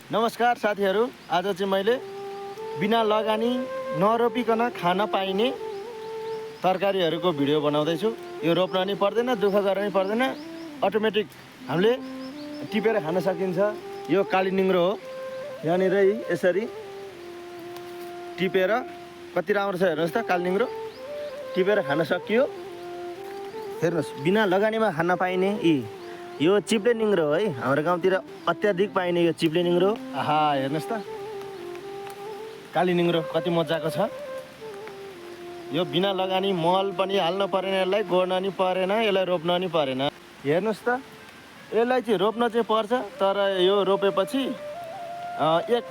नमस्कार साथीहरू, आज चाहिँ मैले बिना लगानी नरोपिकन खान पाइने तरकारीहरूको भिडियो बनाउँदैछु। यो रोप्न नि पर्दैन, दुःख गर्न नि पर्दैन, अटोमेटिक हामीले टिपेर खान सकिन्छ। यो काली निङ्ग्रो हो। यहाँनिर यसरी टिपेर कति राम्रो छ हेर्नुहोस् त। काली निङ्ग्रो टिपेर खान सकियो। हेर्नुहोस्, बिना लगानीमा खान पाइने यो चिप्ले निङ्ग्रो हो है। हाम्रो गाउँतिर अत्याधिक पाइने यो चिप्ले निङ्ग्रो। आहा, हेर्नुहोस् त काली निङ्ग्रो कति मजाको छ। यो बिना लगानी मल पनि हाल्न परेन, यसलाई गोड्न नि परेन, यसलाई रोप्न नि परेन। हेर्नुहोस् त, यसलाई चाहिँ रोप्न चाहिँ पर्छ, तर यो रोपेपछि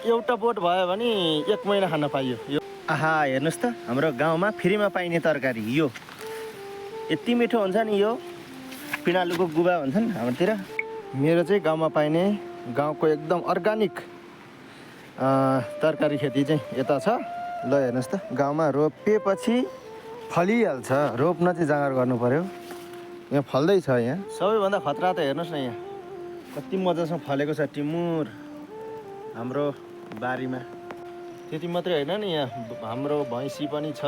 एउटा बोट भयो भने 1 महिना खान पाइयो। यो आहा, हेर्नुहोस् त, हाम्रो गाउँमा फ्रीमा पाइने तरकारी यो। यति मिठो हुन्छ नि यो। पिँडालुको गुबा भन्छन् हाम्रोतिर। मेरो चाहिँ गाउँमा पाइने गाउँको एकदम अर्ग्यानिक तरकारी खेती चाहिँ यता छ। ल हेर्नुहोस् त, गाउँमा रोपेपछि फलिहाल्छ। रोप्न चाहिँ जाँगर गर्नु पर्यो। यहाँ फल्दैछ। यहाँ सबैभन्दा खतरा त हेर्नुहोस् न, यहाँ कति मजासँग फलेको छ टिमुर हाम्रो बारीमा। त्यति मात्रै होइन नि, यहाँ हाम्रो भैँसी पनि छ,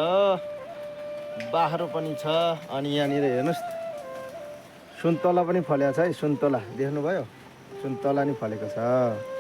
बाख्रो पनि छ। अनि यहाँनिर हेर्नुहोस्, सुन्तला पनि फलेको छ है। सुन्तला देख्नुभयो? सुन्तला नि फलेको छ।